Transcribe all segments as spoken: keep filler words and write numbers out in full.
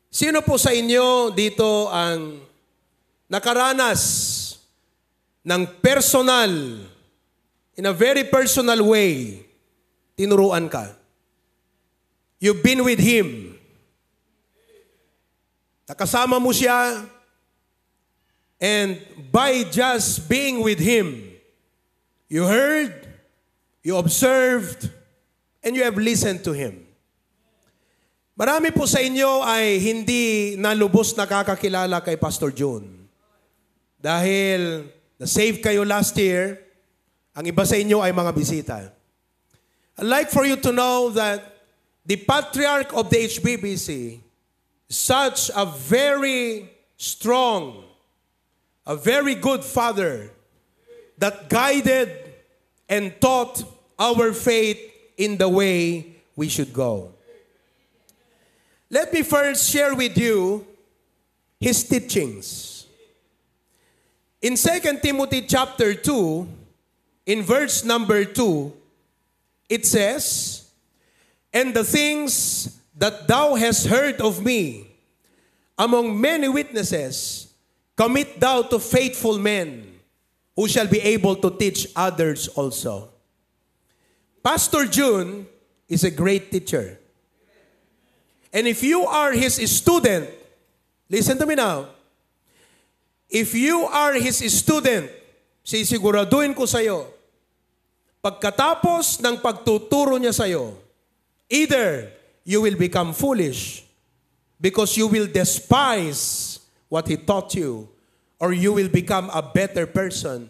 Sino po sa inyo dito ang nakaranas ng personal, in a very personal way, tinuruan ka? You've been with Him. Nakasama mo siya, and by just being with Him, you heard, you observed, and you have listened to Him. Marami po sa inyo ay hindi na lubos nakakakilala kay Pastor Jun. Dahil na-save kayo last year, ang iba sa inyo ay mga bisita. I'd like for you to know that the patriarch of the H B B C, such a very strong, a very good father that guided and taught our faith in the way we should go. Let me first share with you his teachings. In Second Timothy chapter two, in verse number two, it says, "And the things that thou hast heard of me among many witnesses, commit thou to faithful men who shall be able to teach others also." Pastor Jun is a great teacher. And if you are his student, listen to me now. If you are his student, sisiguraduhin ko sa'yo, pagkatapos ng pagtuturo niya sa'yo, either you will become foolish because you will despise what he taught you, or you will become a better person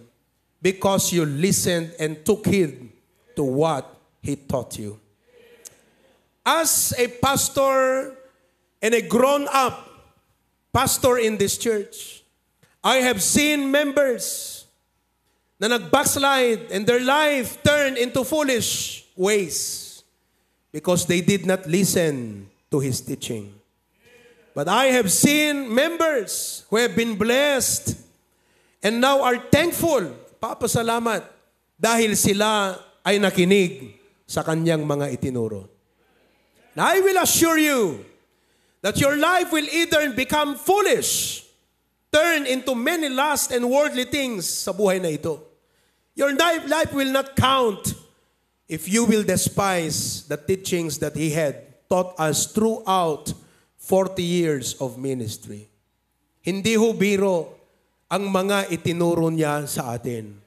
because you listened and took heed to what he taught you. As a pastor and a grown-up pastor in this church, I have seen members na nag-backslide and their life turned into foolish ways because they did not listen to his teaching. But I have seen members who have been blessed and now are thankful, papasalamat, dahil sila ay nakinig sa kanyang mga itinuro. And I will assure you that your life will either become foolish, turn into many lust and worldly things sa buhay na ito. Your life, life will not count if you will despise the teachings that he had taught us throughout forty years of ministry. Hindi ho biro ang mga itinuro niya sa atin.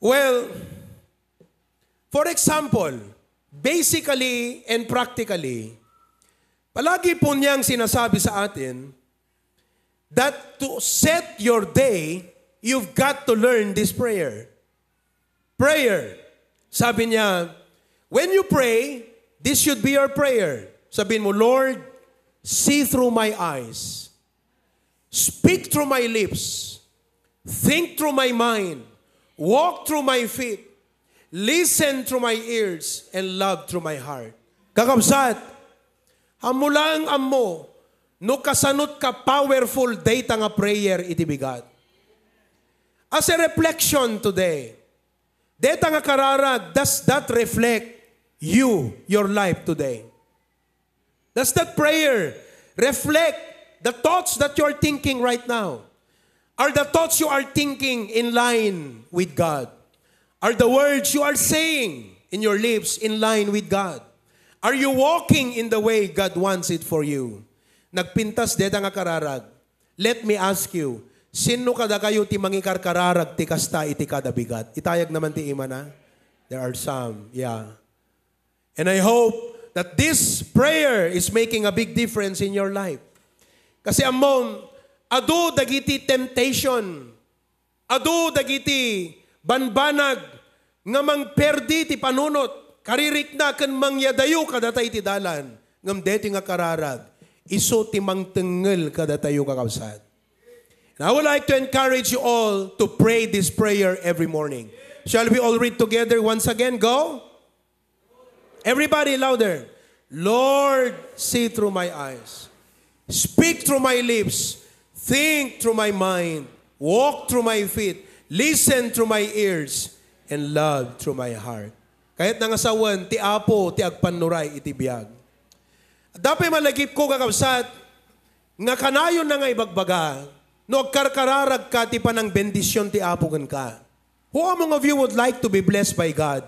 Well, for example, basically and practically, palagi po niyang sinasabi sa atin that to set your day, you've got to learn this prayer. Prayer. Sabi niya, when you pray, this should be your prayer. Sabihin mo, "Lord, see through my eyes. Speak through my lips. Think through my mind. Walk through my feet. Listen through my ears and love through my heart." Kakabsat, ammo lang ammo no kasanot ka powerful dayta nga prayer iti bigat. As a reflection today, dayta nga kararag, does that reflect you, your life today? Does that prayer reflect the thoughts that you are thinking right now? Are the thoughts you are thinking in line with God? Are the words you are saying in your lips in line with God? Are you walking in the way God wants it for you? Nagpintas deta nga kararag. Let me ask you, sinno kadakayo ti mangikarkararag ti kasta iti kada bigat? Itayag naman ti imana. There are some, yeah. And I hope that this prayer is making a big difference in your life. Kasi ammom, adu dagiti temptation, adu dagiti banbanag nga mangperdi ti panunot, karirikna ken mangyadayo kadata iti dalan, ngem daytoy nga kararag, isu ti mangtengngel kadatayo, kakabsat. And I would like to encourage you all to pray this prayer every morning. Shall we all read together once again? Go. Everybody louder. "Lord, see through my eyes. Speak through my lips. Think through my mind. Walk through my feet. Listen through my ears. And love through my heart." Kayatna nga sawen, ti Apo ti agpannuray iti biag. Adda pay malagipko, kakabsat, nga kanayon na nga ibagbaga, no agkarkararagka ti panangbendision ti Apo kenka. Who among of you would like to be blessed by God?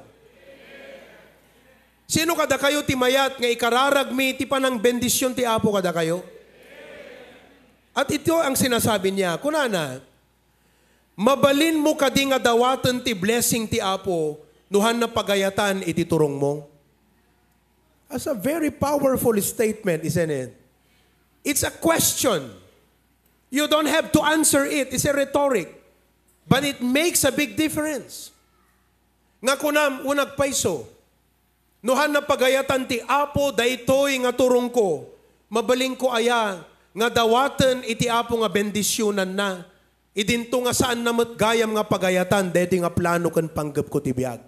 Sino kadakayo ti mayat nga ikararagmi ti panangbendision ti Apo kadakayo? At ito ang sinasabi niya, kunana, "Mabalinmo kadi nga dawaten ti blessing ti Apo no han napagayatan iti turongmo?" That's a very powerful statement, isn't it? It's a question. You don't have to answer it. It's a rhetoric. But it makes a big difference. Nga kunam, unag payso, no han napagayatan ti Apo daytoy nga turongko, mabalinko aya nga dawaten iti Apo nga bendisionanna, idinto nga saanna met gayam nga pagayatan daytoy nga plano ken panggepko ti biag?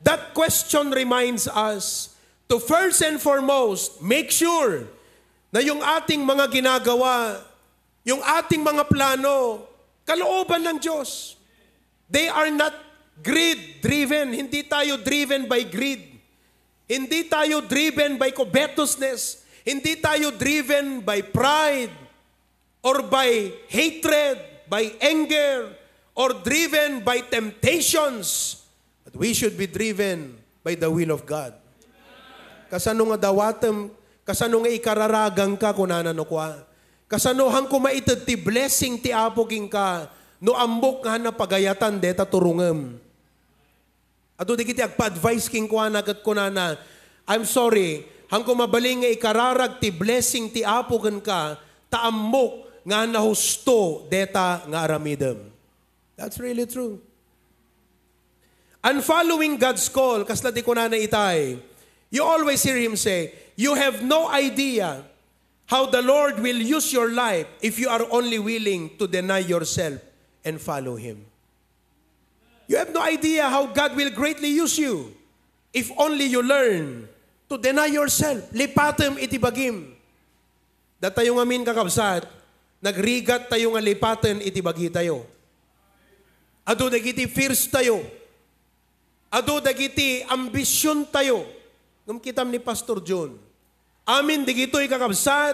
That question reminds us to first and foremost, make sure na yung ating mga ginagawa, yung ating mga plano, kalooban ng Diyos. They are not greed-driven. Hindi tayo driven by greed. Hindi tayo driven by covetousness. Hindi tayo driven by pride or by hatred, by anger, or driven by temptations. But we should be driven by the will of God. Kasano nga dawatem, kasano nga ikararagangka, kunana no kua. Kasano han ko maited ti blessing ti Apo kenka, no ammok nga han napagayatan deta turongem? Adu dagiti agpa-advise kenkuana ket kunana, "I'm sorry, han ko mabalin nga ikararag ti blessing ti Apo kenka, ta ammok nga han nahusto deta nga aramidem." That's really true. And following God's call, kasla ti kunana itay, you always hear him say, "You have no idea how the Lord will use your life if you are only willing to deny yourself and follow him." You have no idea how God will greatly use you if only you learn to deny yourself. Lipatem iti bagim. Datayo ngamin, kakabsat, nagrigat tayo nga lipaten iti bagitayo. Adu dagiti fears tayo. Adu dagiti ambition tayo. Ngem kitam ni Pastor John, amin digitoy, kakabsat,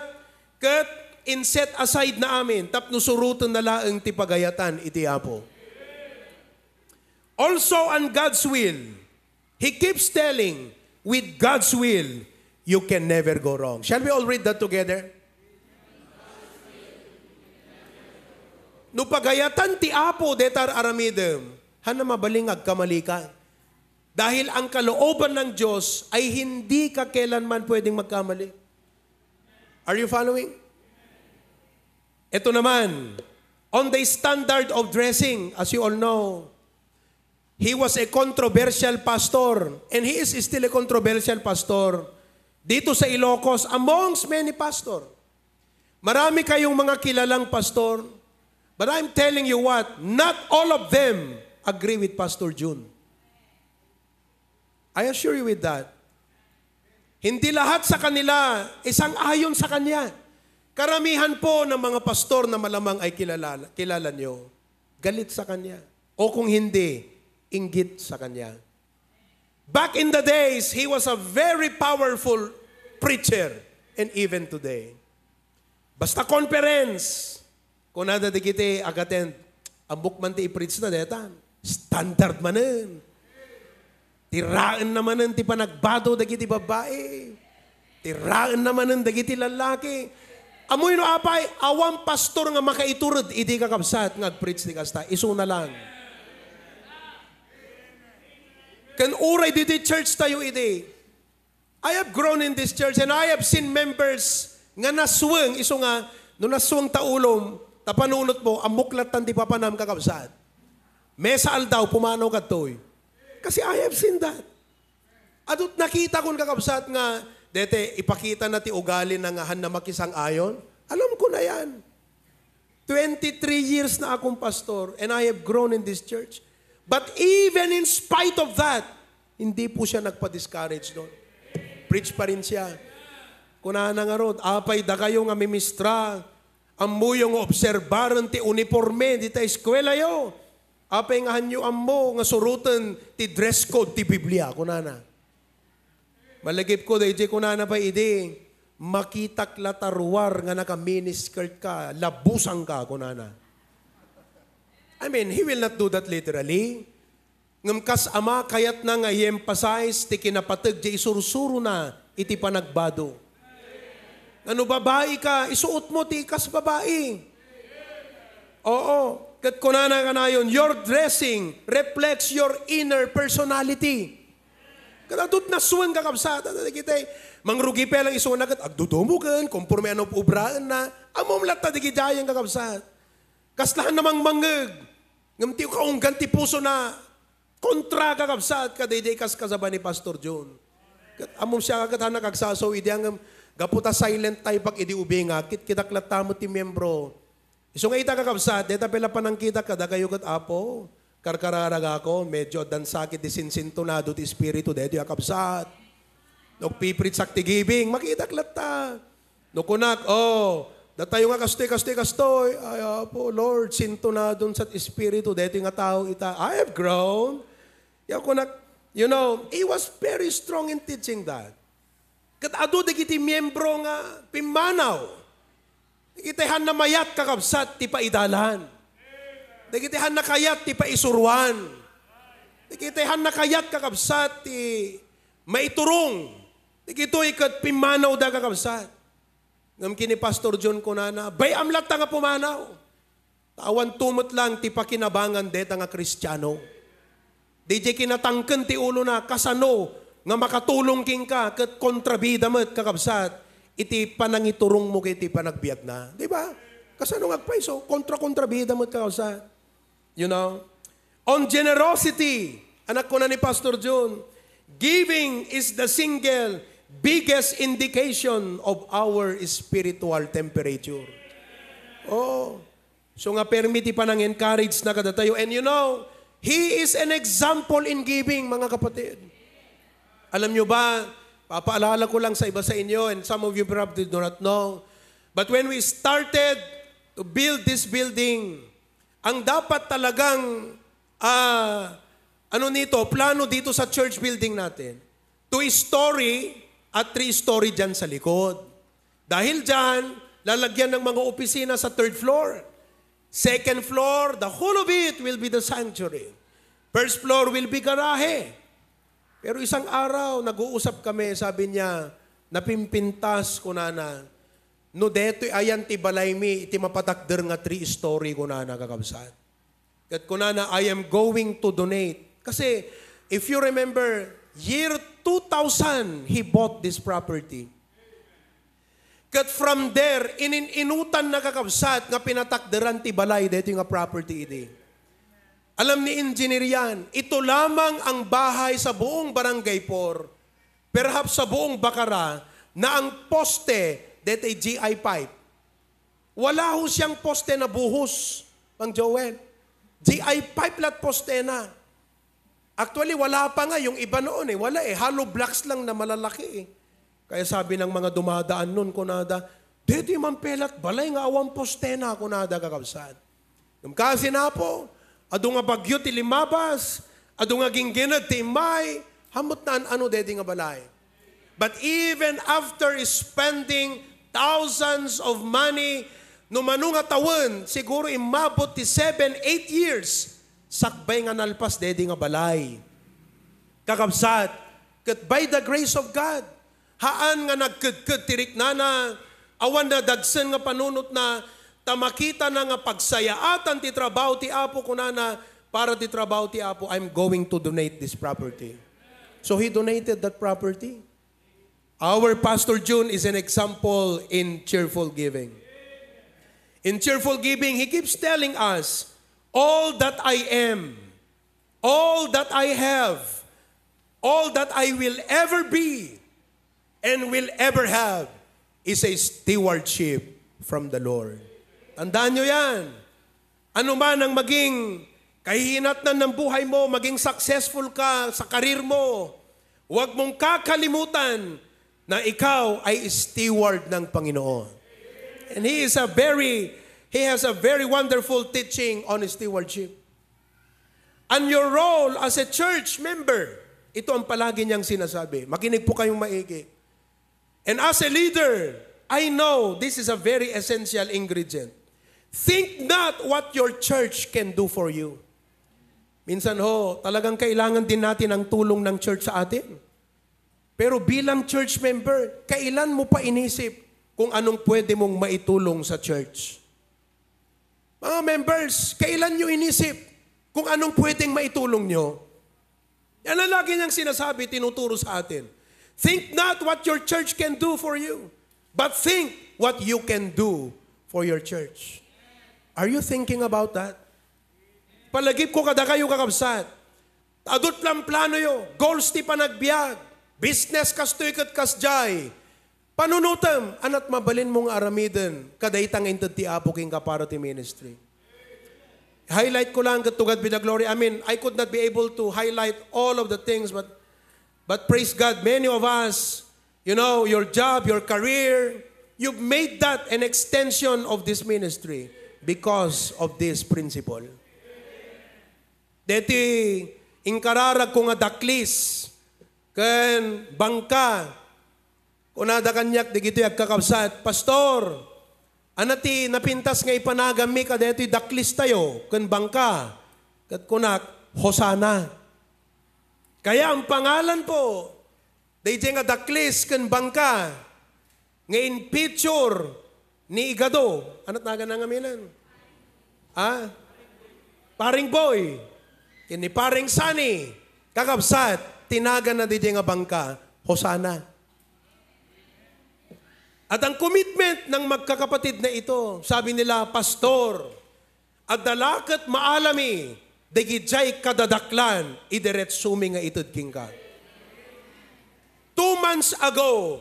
ket in-set aside na amin tapno suroten na laeng ti pagayatan iti Apo. Also, on God's will, he keeps telling, "With God's will, you can never go wrong." Shall we all read that together? No pagayatan ti Apo deta aramidem, hanna mabalin nga agkamali ka. Dahil ang kalooban ng Diyos ay hindi ka kailanman pwedeng magkamali. Are you following? Ito naman, on the standard of dressing, as you all know, he was a controversial pastor, and he is still a controversial pastor dito sa Ilocos, amongst many pastor. Marami kayong mga kilalang pastor, but I'm telling you what, not all of them agree with Pastor Jun. I assure you with that. Hindi lahat sa kanila isang-ayon sa kanya. Karamihan po ng mga pastor na malamang ay kilala, kilala nyo, galit sa kanya. O kung hindi, inggit sa kanya. Back in the days, he was a very powerful preacher. And even today. Basta conference, kunada dagiti agaten, "Ammok man ti i-preach na deta. Standard manen. Tiraen na manen ti panagbado dagiti babbai. Tiraen na manen dagiti lallaki." Ammoyo no apay, awan pastor nga makaitured idi, kakabsat, nga ag-preach ti kasta. Isuna lang. Ken uray ditoy church tayo idi, I have grown in this church and I have seen members nga nasweng, isu nga, no nasweng ta ulom, ta panunot mo, ammok lattan ti papanam, kakabsat. Mesa aldaw, pumanaw kadtoy. Kasi I have seen that. Adut nakita kon, kakabsat, nga dete, ipakita na ti ugali na nga han na makisang-ayon. Alam ko na yan. Twenty-three years na akong pastor and I have grown in this church. But even in spite of that, hindi po siya nagpa-discourage doon. Preach pa rin siya. Kunana ngarud, "Apay dakayo nga mimistra, ammoyo nga obserbaren ti uniporme dita eskuelayo. Apay nga hanyo ammo nga suroten ti dress code ti Biblia," kunana. Malagipko daydi kunana pay idi, "Makitak la ta ruar nga naka-miniskirt ka, labusanka," kunana. I mean, he will not do that literally. Ngem kas ama, kayatna nga i-emphasize ti kinapateg ti isursurona iti panagbado. Nga no babai ka, isuot mo ti kas babai. Oo. Ket kunana kanayon, "Your dressing reflects your inner personality." Ket adut nasuen, kakabsat, adda dagiti mangrugi pay lang isuna ket agdudumogen, konforme ano obraenna. Ammom latta dagiti ayan, kakabsat. Kasla a namangmangngeg. Ngem ti kaunggan ti pusona, kontra, kakabsat, kadaydi kas kasaba ni Pastor John. Ket ammom siak ket hannak agsasaw idi, ngem gapu ta silent type ak idi ubingak, kitkitak latta met ti miembro. Isu nga ita, kakabsat, dayta pay la panangkitak kadakayo ket, Apo, karkararagakon, medyo addan sakit ti sinsintonado ti Espiritu daytoy, kakabsat. No agpipreachak ti giving, makitak latta. No kunak, "Oh, datayo nga kastoy, kastoy, kastoy." "Ay, Apo, Lord, sintonadon sa Espiritu daytoy nga tao ita." "I have grown." Ya kunak, you know, he was very strong in teaching that. Ket adu dagiti miembro nga pimmanaw. Dagiti hanna mayat, kakabsat, ti paidalan. Dagiti hanna kayat ti paisuruan. Dagiti hanna kayat, kakabsat, ti maiturong. Dagitoy ket pimmanawda, kakabsat. Ngem ken ni Pastor John kunana, "Bay-am latta nga pumanaw. Ta awan to met lang ti pakinabangan dayta nga Kristiano. Didiay kinatangken ti ulona, kasano nga makatulong kenka ket kontrabida met, kakabsat, iti panangiturongmo ket iti panagbiagna." Di ba? Kasano nga agpayso? Kontra-kontrabida met, kakabsat. You know? On generosity, anak, kuna ni Pastor John, "Giving is the single biggest indication of our spiritual temperature." Oh. So nga permi ti panang-encourage na kadatayo. And you know, he is an example in giving, mga kapatid. Alam nyo ba, papaalala ko lang sa iba sa inyo, and some of you probably do not know, but when we started to build this building, ang dapat talagang, ah, ano nito, plano dito sa church building natin, two-story at three-story dyan sa likod. Dahil dyan, lalagyan ng mga opisina sa third floor. Second floor, the whole of it will be the sanctuary. First floor will be garahe. Pero isang araw, nag-uusap kami, sabi niya, "Napimpintas," kunana, "no detoy ayan ti balaymi, iti mapatakder nga three-story," kunana, kakabsat. Ket kunana, "I am going to donate." Kasi, if you remember, year two thousand, he bought this property. Ket from there, inin-inutan na, kakabsat, nga pinatakderan ti balay daytoy nga property idi. Alam ni engineer yan, ito lamang ang bahay sa buong Barangay four, perhaps sa buong Bacara, na ang poste daytoy G I pipe. Wala ho siyang poste na buhos, Mang Joel. G I pipe la't poste na. Actually, wala pa nga yung iba noon eh. Wala eh. Hollow blocks lang na malalaki eh. Kaya sabi ng mga dumadaan nun, kunada, "Deti man pelat balay nga awan poste na," kunada, kakabsat. Ngem kasi na po, adu nga bagyo ti limabas, adu nga ginggined ti immay, hammot na an-ano deti nga balay. But even after spending thousands of money, no mano nga tawen, siguro immabot ti seven, eight years, sakbay nga nalpas deti nga balay. Kakabsat, ket by the grace of God, haan nga nagkedked ti riknana, awan nadagsen nga panunotna, ta makitana nga pagsayaatan ti trabaho ti Apo, kunana, "Para ti trabaho ti Apo, I'm going to donate this property." So he donated that property. Our Pastor Jun is an example in cheerful giving. In cheerful giving, he keeps telling us, "All that I am, all that I have, all that I will ever be, and will ever have is a stewardship from the Lord." Tandaan nyo yan. Ano man ang maging kahihinatnan ng buhay mo, maging successful ka sa karir mo, huwag mong kakalimutan na ikaw ay steward ng Panginoon. And he is a very, he has a very wonderful teaching on stewardship. And your role as a church member, ito ang palagi niyang sinasabi. Makinig po kayong maigi. And as a leader, I know this is a very essential ingredient. Think not what your church can do for you. Minsan ho, talagang kailangan din natin ang tulong ng church sa atin. Pero bilang church member, kailan mo pa inisip kung anong pwede mong maitulong sa church? Mga members, kailan nyo inisip kung anong pwedeng maitulong nyo? Yan ang lagi niyang sinasabi, tinuturo sa atin. Think not what your church can do for you, but think what you can do for your church. Are you thinking about that? Palagip ko kadakayo, kakabsat. Adut lang plano yo, goals ti panagbiag, business kastoy ket kasjay. Panunutem, anat mabalin mo nga aramiden, kadayta nga inted ti Apo kenka para ti ministry. Highlight ko lang ket to God be the glory. I mean, I could not be able to highlight all of the things, but, but praise God, many of us, you know, your job, your career, you've made that an extension of this ministry because of this principle. Deti inkararag ko nga daklis ken bangka, kunada kaniak dagiti agkakabsat, "Pastor, ania ti napintas nga ipanaganmi kadaytoy daklistayo ken bangka?" Ket kunak, "Hosanna." Kaya ang pangalan po, daydiay nga daklis ken bangka nga in-feature ni Igado. Anat nagan na nga minan? Ha? Paring Boy. Ken ni Paring Sunny. Kakabsat, tinagan na daydiay nga bangka, Hosanna. At ang commitment ng magkakapatid na ito, sabi nila, "Pastor, adda la ket maalami dagijay kadadaklan, idiretsumi nga ited kenka." Two months ago,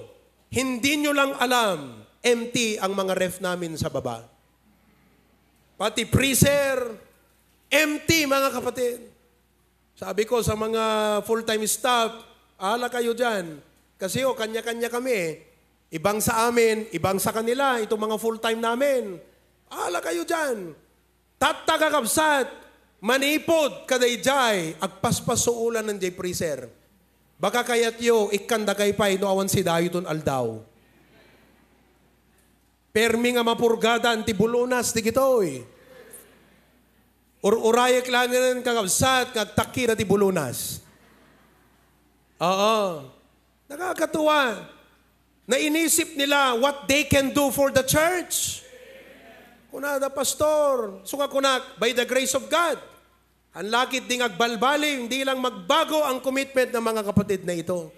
hindi nyo lang alam, empty ang mga ref namin sa baba. Pati freezer, empty, mga kapatid. Sabi ko sa mga full-time staff, "Ala kayo dyan." Kasi, oh, kanya-kanya kami, eh. Ibang sa amin, ibang sa kanila, itong mga full-time namin. "Ala kayo dyan." Tatta, kakabsat, manipod kadaydiay, agpaspas so ulan daydiay freezer. Baka kayatyo, ikkanda kay pay no awan sidayo ton aldaw. Permi nga mapurgadan ti bulunas dagitoy. Ur-urayek laengen, kakabsat, nga agtakki da ti bulunas. Oo. Nakakatuwa. Nainisip nila what they can do for the church. Kunada, "Pastor," suka kunak, "by the grace of God." Ang lakit ding agbalbaliw, hindi lang magbago ang commitment ng mga kapatid na ito.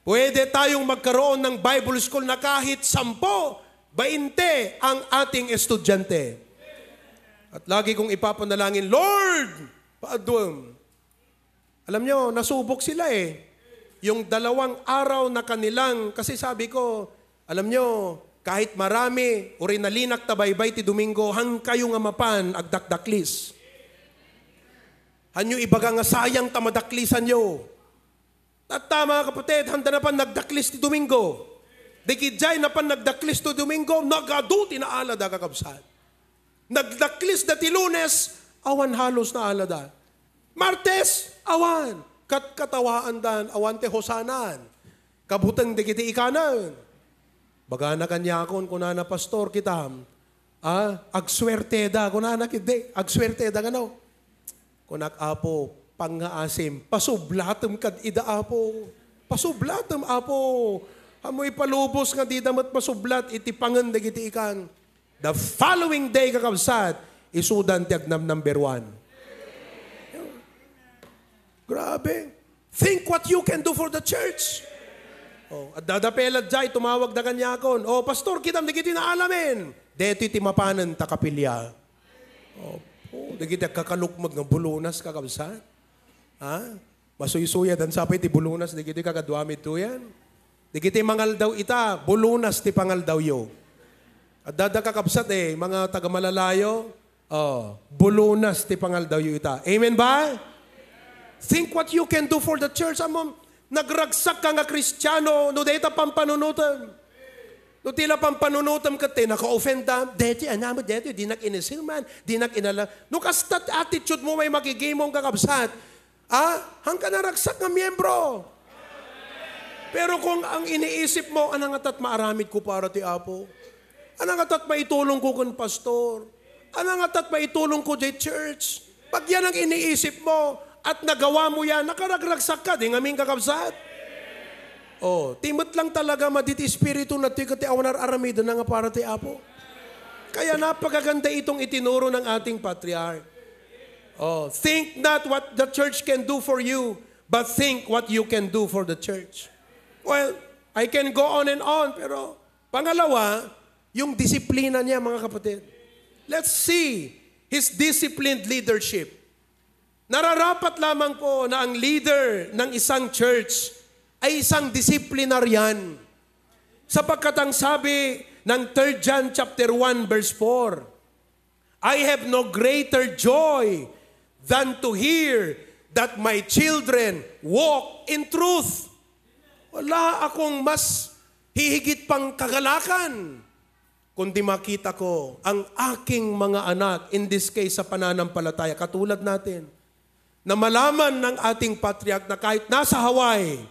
Pwede tayong magkaroon ng Bible school na kahit sampo, bainte ang ating estudyante. At lagi kong ipapanalangin, "Lord, paaduem." Alam nyo, nasubok sila eh. Yung dalawang araw na kanilang, kasi sabi ko, "Alam nyo, kahit marami, uri nalinak ta baybay ti Domingo, han kayo nga mapan, agdakdaklis." Hanyo ibaga nga sayang ta madaklisanyo. Tatta, mga kapatid, handa na pan nagdaklis ti Domingo. Dagijay na pan nagdaklis ti Domingo, nagadu ti naalada, kakabsat. Nagdaklis da ti Lunes, awan halos naalada. Martes, awan. Katkatawaan dan, awan ti hosanan. Kabuteng dagiti ikanan. Bagana kaniakon, kunana, "Pastor, kitam, ah, agsuerte da." Kunana, "Kiddi, agsuerte da ngano?" Kunak, "Apo, pangngaasim, pasublatem kad ida, Apo. Pasublatem, Apo. Ammo ipalubos nga dida met masublat iti pangen dagiti ikan." The following day, kakabsat, isudan ti agnam number one. Grabe. Think what you can do for the church. Oh, adda da pay ladjay, tumawag da kaniakon, "Oh, pastor, kitam dagiti naalamin." Deti ti mapanen ta kapilya. Oh, oh, dagiti agkakalukmeg nga bulunas, kakabsat. Ha? Masuysuyadan sa pay ti bulunas, dagiti kakaduami tuyan. Dagiti mangaldaw ita, bulunas ti pangaldawyo. Adda da, kakabsat, eh, mga taga Malalayo, oh, bulunas ti pangaldawyo ita. Amen ba? Think what you can do for the church. Ammo, nagragsak ka nga Kristiano, no dayta pampanunutem. No ti la pampanunutem ket ti naka-offend da, "Deti, anam, deti, dinak inisermon, dinak inala." No kasta ti attitude mo, may makigimong, kakabsat. Ah, hangka naragsak nga miyembro. Pero kung ang iniisip mo, "Ano nga tat maaramid ko para ti Apo? Ano nga tat maitulong ko ken pastor? Ano nga tat maitulong ko diay church?" Pag yan ang iniisip mo at nagawa mo yan, nakaragragsak ka, di ngamin kakabsat? Oh, ti met lang talaga madi ti espiritu na ti ket ti awan ar-aramiden na nga para ti Apo. Kaya napakaganda itong itinuro ng ating patriarch. Oh, think not what the church can do for you, but think what you can do for the church. Well, I can go on and on, pero pangalawa, yung disiplina niya, mga kapatid. Let's see his disciplined leadership. Nararapat lamang po na ang leader ng isang church ay isang disciplinarian. Sapagkat ang sabi ng third John chapter one verse four, "I have no greater joy than to hear that my children walk in truth." Wala akong mas hihigit pang kagalakan kundi makita ko ang aking mga anak, in this case sa pananampalataya, katulad natin, na malaman ng ating patriarch na kahit nasa Hawaii,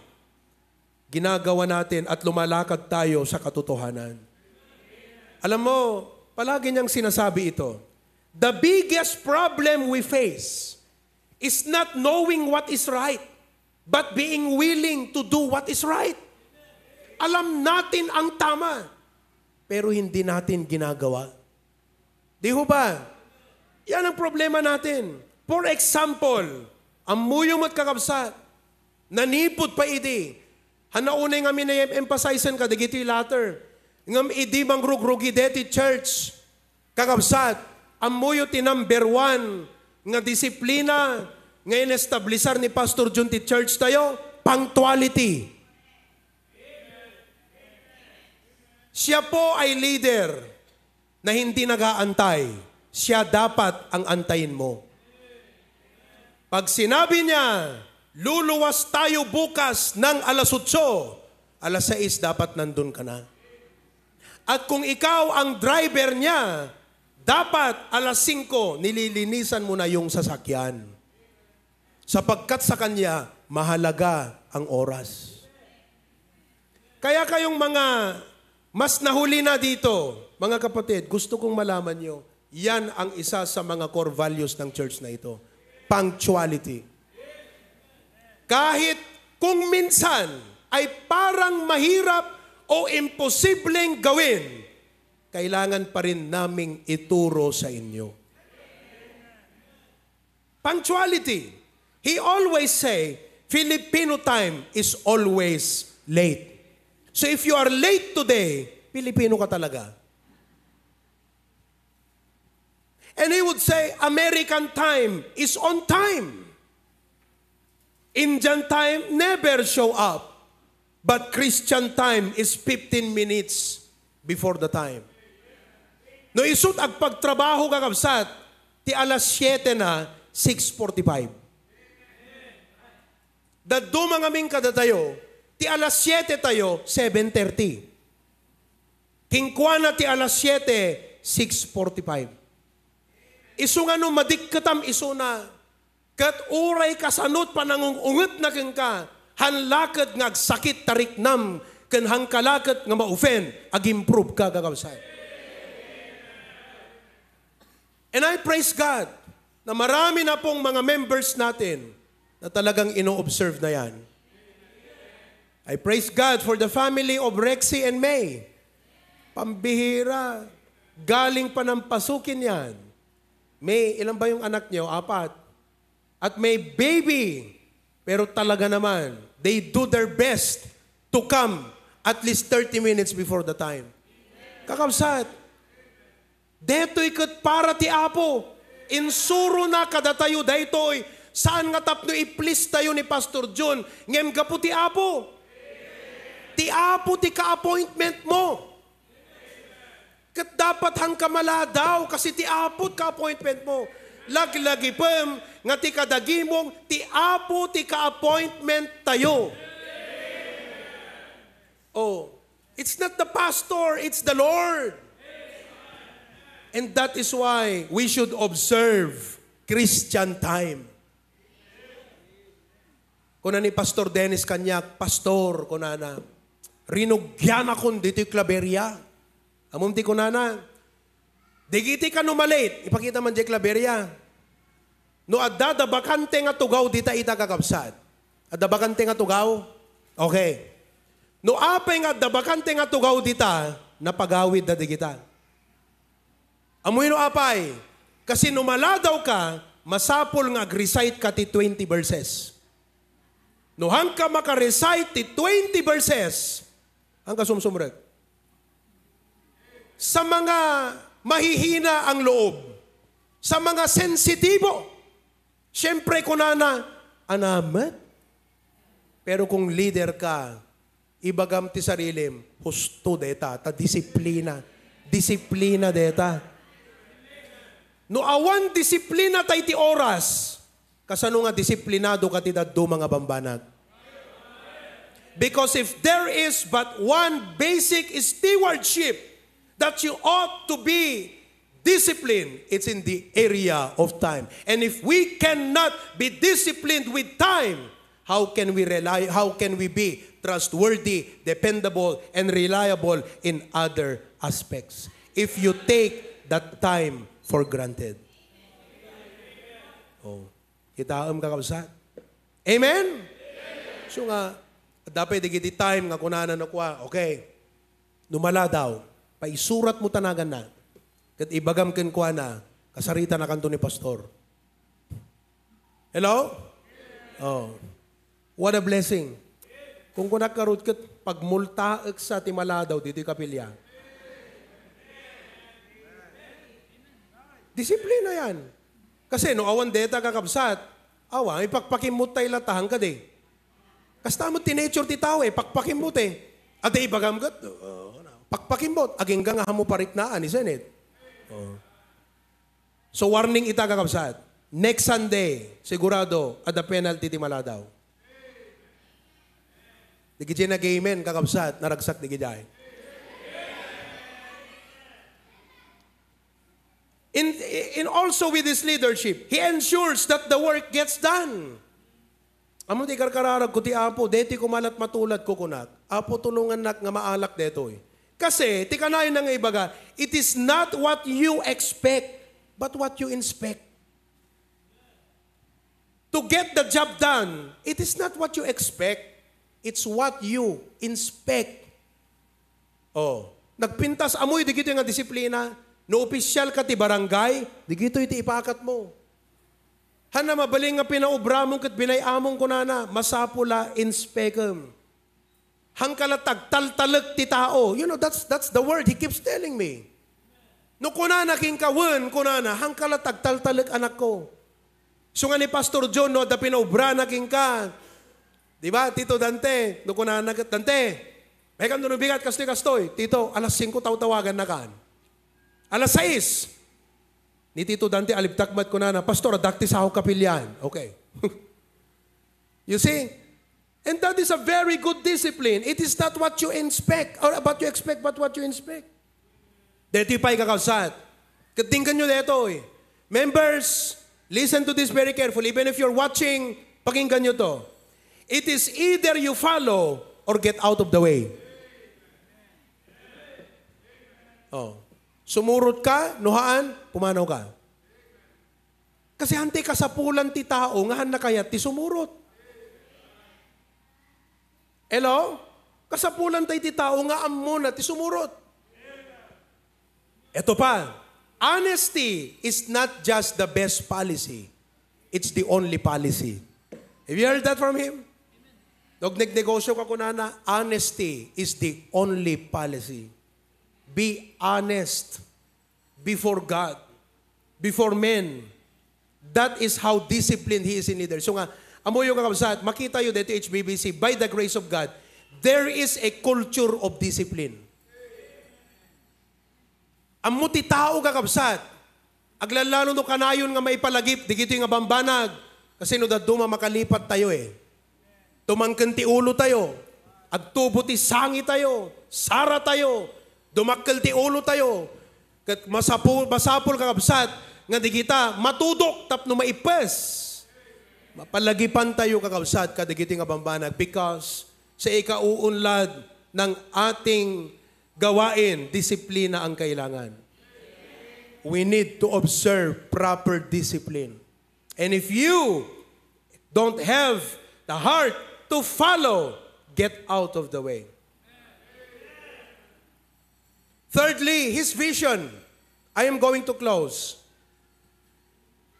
ginagawa natin at lumalakad tayo sa katotohanan. Alam mo, palagi niyang sinasabi ito, "The biggest problem we face is not knowing what is right, but being willing to do what is right." Alam natin ang tama, pero hindi natin ginagawa. Di ho ba? Yan ang problema natin. For example, ammoyo met, kakabsat, nanipud pa idi, hanaunay nga minayem emphasize ka dagiti latter, ngem idi mangrugrugi deti church, kakabsat, ammoyo ti number one nga disiplina nga inestablisar ni Pastor Jun ti church tayo? Punctuality. Siya po ay leader na hindi nag-aantay, siya dapat ang antayin mo. Pag sinabi niya, "Luluwas tayo bukas ng alas otso," alas sais dapat nandun ka na. At kung ikaw ang driver niya, dapat alas singko nililinisan mo na yung sasakyan. Sapagkat sa kanya, mahalaga ang oras. Kaya kayong mga mas nahuli na dito, mga kapatid, gusto kong malaman nyo, yan ang isa sa mga core values ng church na ito. Punctuality. Kahit kung minsan ay parang mahirap o imposibleng gawin, kailangan pa rin naming ituro sa inyo. Punctuality. He always say, "Filipino time is always late." So if you are late today, Filipino ka talaga. And he would say, "American time is on time. Indian time never show up." But Christian time is fifteen minutes before the time. No isut' agpagtrabaho, kakabsat, ti alas siete na, six forty-five. Dadduma ngamin kadatayo, ti alas siete tayo, seven thirty. Kenkuana ti alas siete, six forty-five. Isu nga no madikketam isuna, ket uray kasano't panangung-ungetna kenka, han laked nga agsakit tariknam, ken han kalaket nga ma-offend, ag-improve ka, kakabsat. And I praise God na marami na pong mga members natin na talagang ino-observe na yan. I praise God for the family of Rexy and May. Pambihira. Galing pa ng Pasukin yan. May, ilan ba yung anak niyo? Apat. At may baby. Pero talaga naman, they do their best to come at least thirty minutes before the time. Kakabsat, detoy ket para ti Apo. Insuro na kadatayo daytoy. Saan nga tapno i-please tayo ni Pastor John, ngem gapu ti Apo. Ti Apo ti ka-appointment mo. Ket dapat han ka maladaw, kasi ti Apo ti ka-appointment mo. Laglagipem nga ti kadagimong ti Apo ti ka-appointment tayo. Oh, it's not the pastor, it's the Lord. And that is why we should observe Christian time. Kuna ni Pastor Dennis kaniak, "Pastor," kunana, "rinugianakon ditoy Claveria." Ammom ti kunana, "Dagiti kano malate," ipakita man diay Claveria. No adda, adda bakante nga tugaw dita ita, kakabsat. Adda bakante nga tugaw? Okay. No apay nga adda bakante nga tugaw dita, napagawidda dagita. Ammoyo no apay? Kasi no maladaw ka, masapul nga ag-recite ka ti twenty verses. No hangka maka-recite ti twenty verses, hangka sumsumrek. Sa mga mahihina ang loob, sa mga sensitibo, siyempre kunana, "Ania met?" Pero kung leader ka, ibagam ti sarilim, "Husto deta, ta disiplina." Disiplina deta. No awan disiplina ta iti oras, kasano nga disiplinado ka ti dadduma nga bambanag? Because if there is but one basic stewardship that you ought to be disciplined, it's in the area of time. And if we cannot be disciplined with time, how can we rely, how can we be trustworthy, dependable, and reliable in other aspects? If you take that time for granted. Oh. Kitaem, kakabsat? Amen? So nga, adda pay dagiti time nga kunana no kua, "Okay, no maladaw, paisuratmo tanaganna. Ket ibagam kenkuana, kasarita na kanto ni pastor." Hello? Oh. What a blessing. Kung kunak karud ket pagmultaek sa ti maladaw ditoy kapilya. Disiplina yan. Kasi no awan deta, kakabsat, awa, ipakpakimmot tay latahang kadi. Kasta met ti nature ti tao eh, pakpakimmot eh. Adi ibagam ket, uh, pakpakimmot, agingga nga hammo pariknaan, isn't it? Oh. So warning ita, kakabsat. Next Sunday, sigurado, adda penalty ti maladaw. Dagiti nag-amen, kakabsat, naragsak dagiti ay. In, in also with his leadership, he ensures that the work gets done. Ammom ti karkararag ko ti Apo, deti ko malat matulad ko kunak, "Apo, tulongannak nga maalak detoy." Kasi, ti kanayon na nga ibaga, it is not what you expect, but what you inspect. To get the job done, it is not what you expect, it's what you inspect. Oh, nagpintas amoy, dagitoy nga disiplina. No opisyal ka ti barangay, dagitoy ti ipakatmo. Hanna mabalin nga pinaubramon ket binay-amon kunana, masapul a inspectem. Hangka la tagtaltalek ti tao. You know, that's, that's the word he keeps telling me. No kunana kenka, "Wen," kunana, "hangka la tagtaltalek, anakko." So nga ni Pastor John, no, adda pinaubrana kenka. Di ba, Tito Dante, no kunana ket, "Dante, maikam no bigat, kastoy, kastoy." "Tito, alas singko tawtawagannakan." Alas sais. Ni Tito Dante, alibtak met kunana, "Pastor, addak ti sao kapilian." Okay. You see? And that is a very good discipline. It is not what you inspect or what you expect, but what you inspect. Detoy pay, kakabsat. Ket denggenyo detoy. Members, listen to this very carefully. Even if you're watching, pakinggan nyo to. It is either you follow or get out of the way. Oh. Sumurot ka, no haan, pumanaw ka. Kasi hantay kasapulan ti tao nga haanna kayat ti sumurot. Hello? Kasapulan tay ti tao nga ammona ti sumurot. Eto pa, honesty is not just the best policy. It's the only policy. Have you heard that from him? Nag-, nagnegosyo ka kunana, "Honesty is the only policy." Be honest before God, before men. That is how disciplined he is in leader. So nga, amoyo, kakabsat, makita yo dito H B B C, by the grace of God, there is a culture of discipline. Ammo ti tao, kakabsat, aglallalo no kanayon nga maipalagip digitoy nga bambanag, kasi no dadduma makalipat tayo eh. Tumangken ti ulo tayo, agtubo ti sangi tayo, sara tayo, dumakkel ti ulo tayo. Ket masapu-, masapul, kakabsat, nga digita matudok tapno maipes. Mapalagipan tayo, kakabsat, kadagiti nga bambanag because sa ikauunlad ng ating gawain, disiplina ang kailangan. We need to observe proper discipline. And if you don't have the heart to follow, get out of the way. Thirdly, his vision. I am going to close.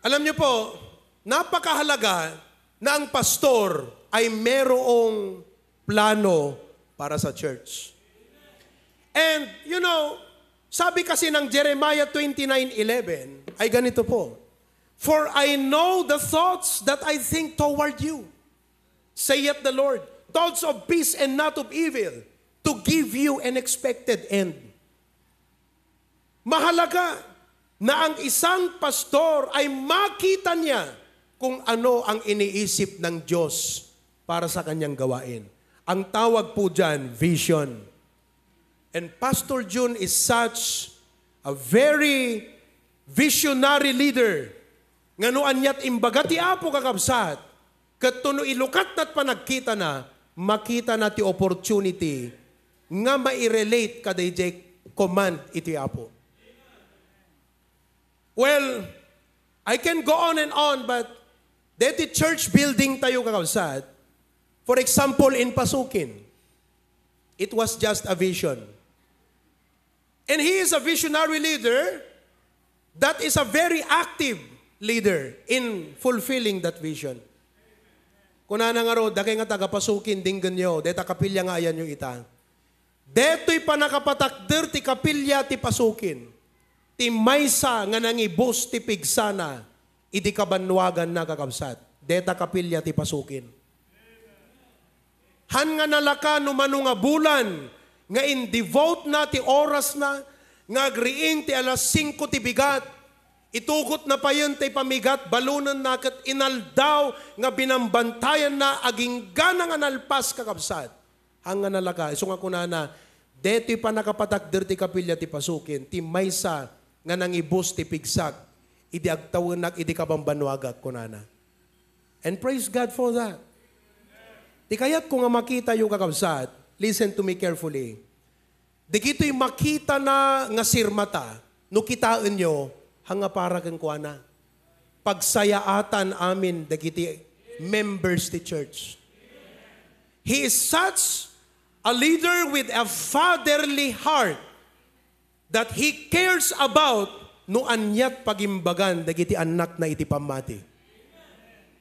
Alam niyo po, napakahalaga na ang pastor ay merong plano para sa church. And, you know, sabi kasi ng Jeremiah twenty-nine eleven ay ganito po, "For I know the thoughts that I think toward you, saith the Lord, thoughts of peace and not of evil, to give you an expected end." Mahalaga na ang isang pastor ay makita niya kung ano ang iniisip ng Diyos para sa kanyang gawain. Ang tawag po dyan, vision. And Pastor Jun is such a very visionary leader nga no aniat imbaga ti Apo, kakabsat, ket no ilukatna ti panagkitana, makitana ti opportunity nga mairelate kadaydiay command iti Apo. Well, I can go on and on, but deti church building tayo, kakabsat, for example, in Pasukin, it was just a vision. And he is a visionary leader that is a very active leader in fulfilling that vision. Kunana ngarud, dagay nga taga-Pasukin, denggenyo, deta kapilya nga ayanyo ita. Detoy pannakapatakder ti kapilya ti Pasukin, ti maysa nga nangibus ti pigsana idi kabannuaganna, kakabsat. Deta kapilya ti Pasukin. Han nga nalaka no mano nga bulan nga in-devote na ti orasna nga agriing ti alas singko ti bigat, itugotna payen ti pamigat, balonenna ket inaldaw nga binambantayanna agingga nga nalpas, kakabsat. Han nga nalaka, isu nga kunana, detoy pannakapatakder ti kapilya ti Pasukin, ti maysa nga nangibus ti pigsak idi agtawenak idi kabambannuagak, kunana. And praise God for that. Ti kayatko nga makitayo, kakabsat, listen to me carefully. Dagitoy makitana nga sirmata, no kitaenyo, han nga para kenkuana. Pagsayaatan amin dagiti members ti church. He is such a leader with a fatherly heart that he cares about no aniat pagimbagan dagiti annakna iti pammati.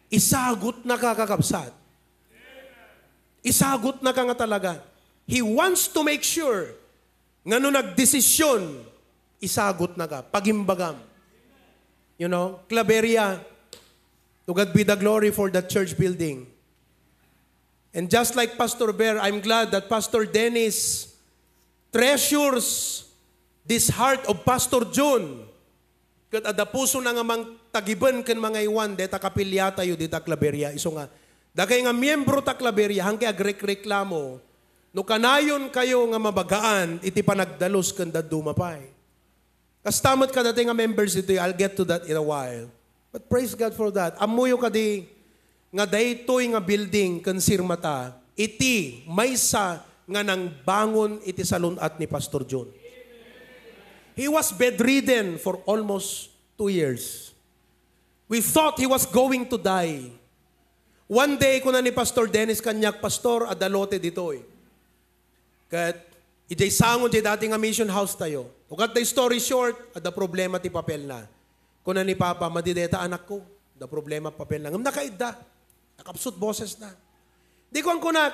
Isagutnaka, kakabsat. Isagutnaka nga talaga. He wants to make sure nga no nagdesisyon, isagutnaka, pagimbagam. You know, Claveria, to God be the glory for the church building. And just like Pastor Bear, I'm glad that Pastor Dennis treasures this heart of Pastor Jun. Ket adda pusona nga mangtagiben ken mangaywan deta kapiliatayo dita Claveria. Isu nga, dagay nga miyembro ta Claveria, haankayo agrekreklamo no kanayonkayo nga mabagaan iti panagdalus ken dadduma pay. Kasta met kadatayo nga members ditoy, I'll get to that in a while. But praise God for that. Ammoyo kadi nga daytoy nga building ken sirmata iti maysa nga nangbangon iti salun-at ni Pastor Jun. He was bedridden for almost two years. We thought he was going to die. One day, kuna ni Pastor Dennis kaniak, "Pastor, adda lote ditoy." Ket idiay sango diay dati nga mission house tayo. To cut the story short, adda problema ti papelna. Kuna ni Papa, "Madi dayta, anakko. Adda problema ti papelna." Ngem nakaidda. Nakapsut bosesna. Di kuan kunak,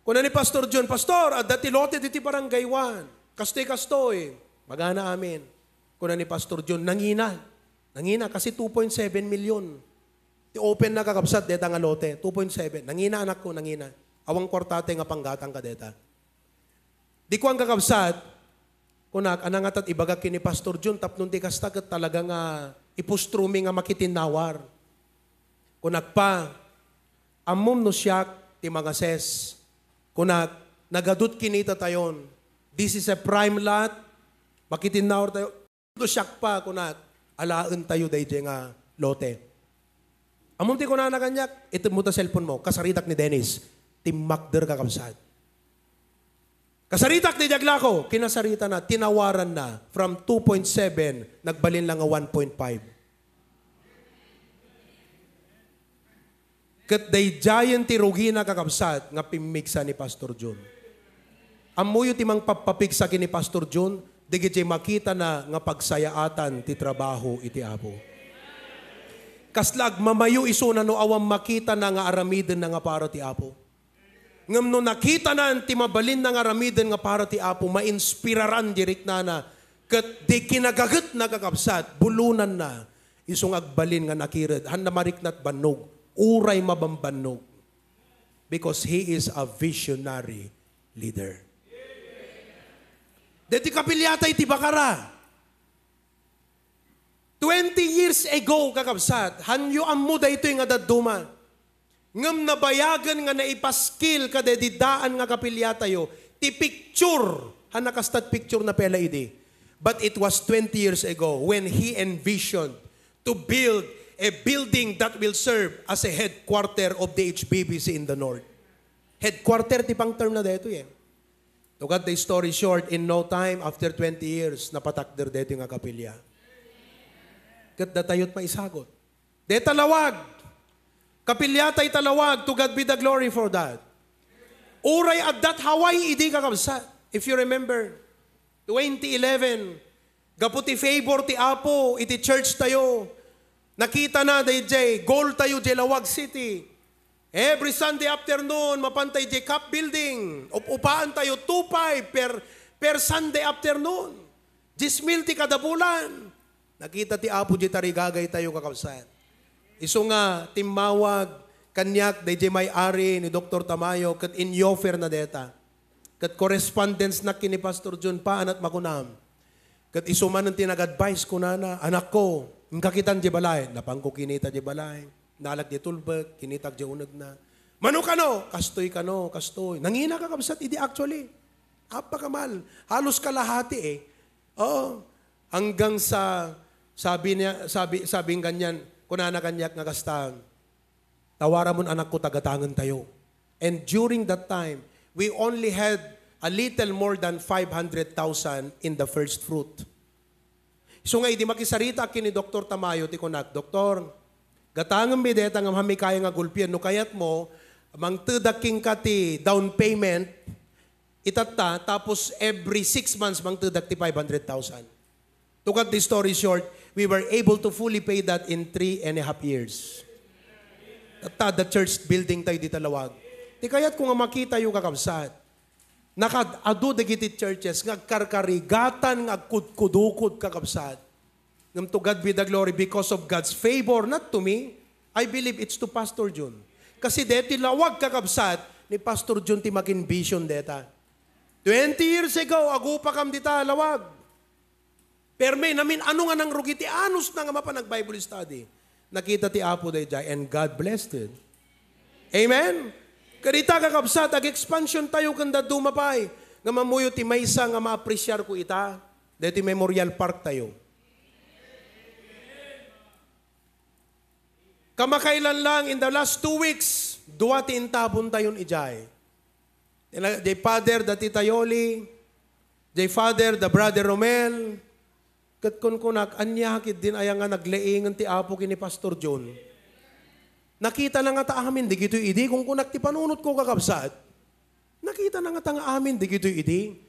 kuna ni Pastor Jun, "Pastor, adda ti lote diti barangay one. Kastoy, kastoy." Magana amin. Kuna ni Pastor Jun, "Nangina. Nangina kasi two point seven million. Ti open na, kakabsat, deta nga lote, two point seven. Nangina, anakko, nangina. Awan kuarta ti nga panggatang ka deta." Di kuan, kakabsat, kunak, "Ania ngata ti ibagak ken ni Pastor Jun tapno ti kasta ket talaga nga ipustromi nga makitinnawar?" Kunak, "Pa, ammom no siak ti mangases?" Kunak, "Nagadut kinita tayon. This is a prime lot. Makitinnawar tayo." "No siak pa," kunak, "alaentayo daydiay nga lote." Ammom ti kunana kaniak, itedmo ta cellphone mo, kasaritak ni Dennis. Timmakder, kakabsat. Kasaritak ni Diaglako, kinasaritana, tinawaranna from two point seven, nagbalin la nga one point five. Ket daydiayen ti rugina, kakabsat, nga pimmigsa ni Pastor John. Ammoyo ti mangpappapigsa ken ni Pastor John, dagiti makitana nga pagsayaatan ti trabaho iti Apo. Kasla agmamayo isuna no awan makitana nga aramidenna nga para ti Apo. Ngem no nakitanan ti mabalinna nga aramiden nga para ti Apo, mainspiraran di riknana, ket di kinagagetna, kakabsat, bulonanna, isu nga agbalin nga nakired, haanna mariknat bannog, uray mabambannog. Because he is a visionary leader. Deti kapiliatay ti bakara. Twenty years ago, kakabsat, haanyo ammo daytoy nga dadduma. Ngem nabayagen nga naipaskil kadaydi daan nga kapiliatayo ti picture. Haanna kastat picture na pela idi. But it was twenty years ago when he envisioned to build a building that will serve as a headquarter of the H B B C in the North. Headquarter ti pang-term na daytoy eh. To cut the story short, in no time, after twenty years, napatakder daytoy nga kapilya. Ket datayo't maisagut. Deta lawag. Kapiliatay ta lawag. To God be the glory for that. Uray addat Hawaii idi, kakabsat. If you remember, twenty eleven, gapu ti favor ti Apo iti church tayo, nakitana daydiay goal tayo diay Laoag City. Every Sunday afternoon, mapantay diay CAF building. Up-upaan tayo two five per, per Sunday afternoon. Dies mil ti kada bulan. Nakita ti Apo diay tarigagay tayo, kakabsat. Isu nga timmawag kaniak daydiay may-ari ni Doktor Tamayo ket in-offer na deta. Ket correspondence nak ken ni Pastor John, paanat makunam. Ket isu manen ti nag-advise kunana, "Anakko, inka kitan diay balay." Napanko kinita diay balay. Nalak diay tulbek, kinitak diay unegna. "Mano kano?" "Kastoy kano, kastoy." Nangina, kakabsat, idi actually. Apakamal. Halos kalahati eh. Oo. Hanggang sa, sabi niya, sabi, sabing ganyan, kunana kaniak nga kasta, "Tawaramon, anakko, ta gatangen tayo." And during that time, we only had a little more than five hundred thousand in the first fruit. Isu nga idi makisarita ken ni Doktor Tamayo ti kunak, "Doktor, gatangenmi deta ngem haanmi kaya nga gulpien. No kayatmo, mangtedak kenka ti down payment, itatta, tapos every six months mangtedak ti five hundred thousand." To cut the story short, we were able to fully pay that in three and a half years. Tatta, the church building tayo dita Laoag. Ti kayatko nga makitayo, kakabsat. Nakaad-adu dagiti churches nga agkarkarigatan nga agkudkudukod, kakabsat. Ngem to God be the glory because of God's favor, not to me. I believe it's to Pastor John. Kasi deti Laoag, kakabsat, ni Pastor John ti makin-vision deta. Twenty years ago, agupakam dita Laoag. Permi, namin-ano nga nangrugi ti anusna nga mapan nag-Bible study. Nakita ti Apo daydiay, and God blessed it. Amen? Kadita, kakabsat, ag-expansion tayo ken dadduma pay. Nga mammuyo ti maysa nga maapresiarko ita, deti Memorial Park tayo. Kamakailan lang, in the last two weeks, dua ti intabon tayon idiay. Ila-, diay Father da Tita Yoli, diay Father da Brother Romel, ket kunkunak, "Ania ketdin aya nga naglaingen ti Apo ken ni Pastor John?" Nakitana ngata amin dagitoy idi, kunkunak ti panunotko, kakabsat. Nakitana ngata nga amin dagitoy idi.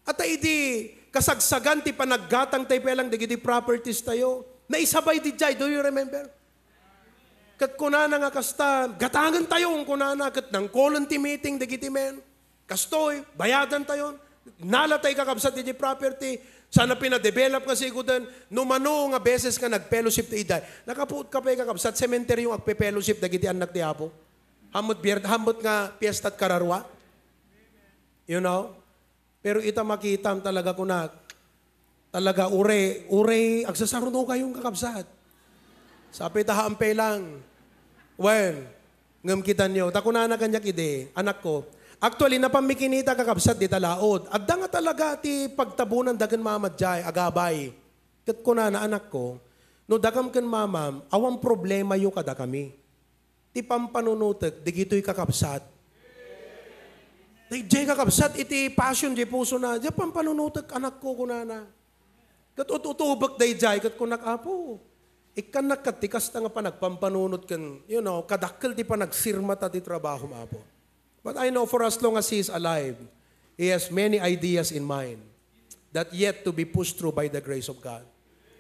Ata idi kasagsagan ti panaggatang tayo pay lang dagiti properties tayo, naisabay didiay, do you remember? Ket kunana nga kasta, "Gatangen tayo," kunana, ket nangkolen ti meeting dagiti men. Kastoy, bayadan tayo. Nala tayo, kakabsat, didi property. Sana pinadevelop nga siguden. No mano nga beses nga nag-fellowship tayo idiay. Nakapuot ka pay, kakabsat, sementeryo nga agpe-fellowship dagiti annak ti Apo. Hammot bier-, hammot nga fiesta ti kararua. You know? Pero ita makitam talaga kunak, talaga uray, uray agsasaruno kayon, kakabsat. Sapay ta haampay lang. Wen, ngem kitanyo, ta kunana kaniak idi, "Anakko, actually, napanmi kinita, kakabsat, dita laod. Adda nga talaga ti pagtabonan dagen mama diay, agabay." Ket kunana, "Anakko, No dakam ken mamam, awan problemayo kadakami. Ti pampanunotek, digitoy kakabsat. Daydiay kakabsat, iti passion, di puso na, di pampanunotek, anakko, kunana. Ket ut-utubek daydiay, ket kunak, Apo, ikkannak ket ti kasta nga panagpampanunot ken, you know, kadakkel ti panagsirmata ti trabahom, Apo. But I know for as long as he is alive, he has many ideas in mind that yet to be pushed through by the grace of God.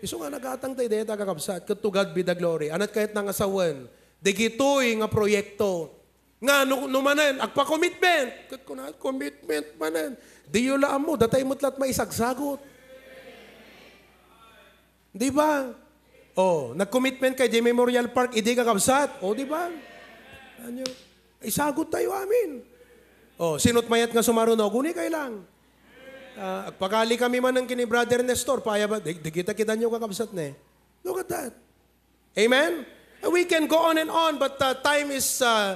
Isu nga nagatang tayo deta, kakabsat, ket to God be the glory. Anat kayat nga sawen, digitoy nga proyekto. Nga, no, no manen, agpa-commitment. Ket kuna, commitment manen. Diyo la ammo, datay met lat maisagsagot. Di ba? Oh, nag-commitment kay di Memorial Park, idi, kakabsat. Oh, di ba? Ano? Isagot tayo amin. Oh, sinot mayat nga sumaruno, guni kay lang. Ah, agpakali kami man ng kini Brother Nestor, paya ba? Di, di kita kitanyo, kakabsat, ne. Look at that. Amen? We can go on and on, but uh, time is, uh,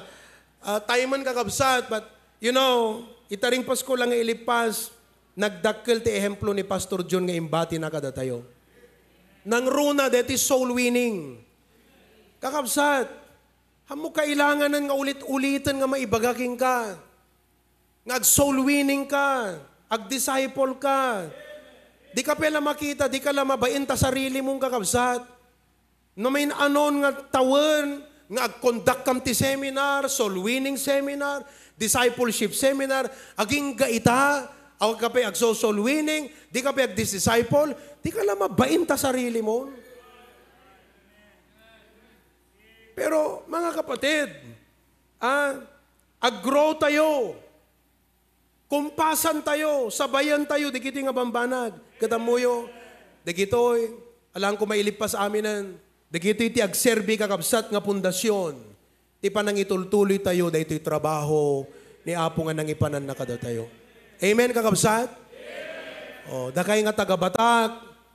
uh, time man, kakabsat, but you know, itaring Pasko lang nga ilipas, nagdakkel ti ehemplo ni Pastor John nga imbati na kadatayo. Nangruna, that is soul winning. Kakabsat, ammo kailanganan nga ulit-uliten nga maibaga kenka. Nga ag-soul winning ka, ag-disciple ka. Di ka pay la makita, di ka la mabain ta sarili mong kakabsat. No main-anon nga tawen nga ag-conduct kam ti seminar, soul winning seminar, discipleship seminar, agingga ita, awan ka pay agso-soul winning, di ka pay ag-disciple, di ka la mabain ta sarili mo. Pero, mga kapatid, ah, ag-grow tayo. Kumpasan tayo, sabayan tayo, digitoy nga bambanag. Ket ammoyo, digitoy, alanko mailipas aminen. Digitoy ti agserbi, kakabsat, nga pundasyon ti panangitultuloy tayo daytoy trabaho ni Apo nga nangipananna kadatayo. Amen, kakabsat? Oh, dakay nga taga-Batak,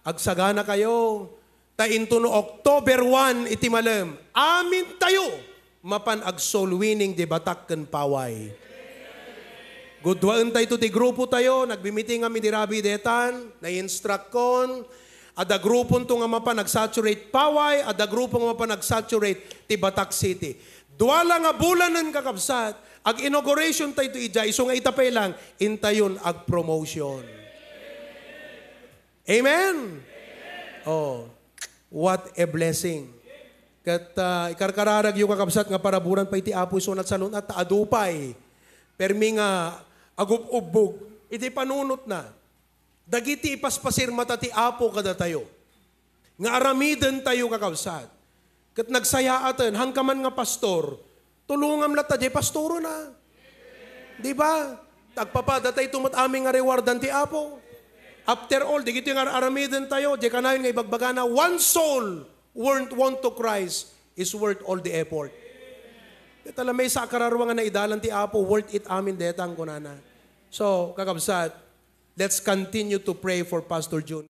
agsagana kayo. Ta intono October one iti malem, amintayo mapan ag-soul winning di Batak ken Paway. Gudwaentayo ti grupo tayo, nagmimiting kami di Rabi detan, na-instruct kon, adda gruponto nga mapan ag-saturate Paway, adda grupo nga mapan ag-saturate ti Batak City. Dua la nga bulanen, kakabsat, ag-inauguration tayo iti idiay, isu nga ita pay lang, intayon ag-promotion. Amen? Oh, what a blessing. Ket, ah, ikarkararagyo, kakabsat, nga paraburan pay ti Apo isu nga agsalun-at ta adu pay. Permi nga agub-ubbog iti panunotna. Dagiti ipaspasirmata ti Apo kadatayo. Nga aramidentayo, kakabsat. Ket nagsayaaten, hangka man nga pastor, tulongam latta, diay pastorona. Di ba? Agpapada tayo met amin nga rewardan ti Apo. After all, digitoy nga ar-aramiden tayo, diay kanayon nga ibagbagana, one soul won, won to Christ is worth all the effort. Ket la maysa a kararua nga naidalan ti Apo, worth it amin detang, kunana. So, kakabsat, let's continue to pray for Pastor Jun.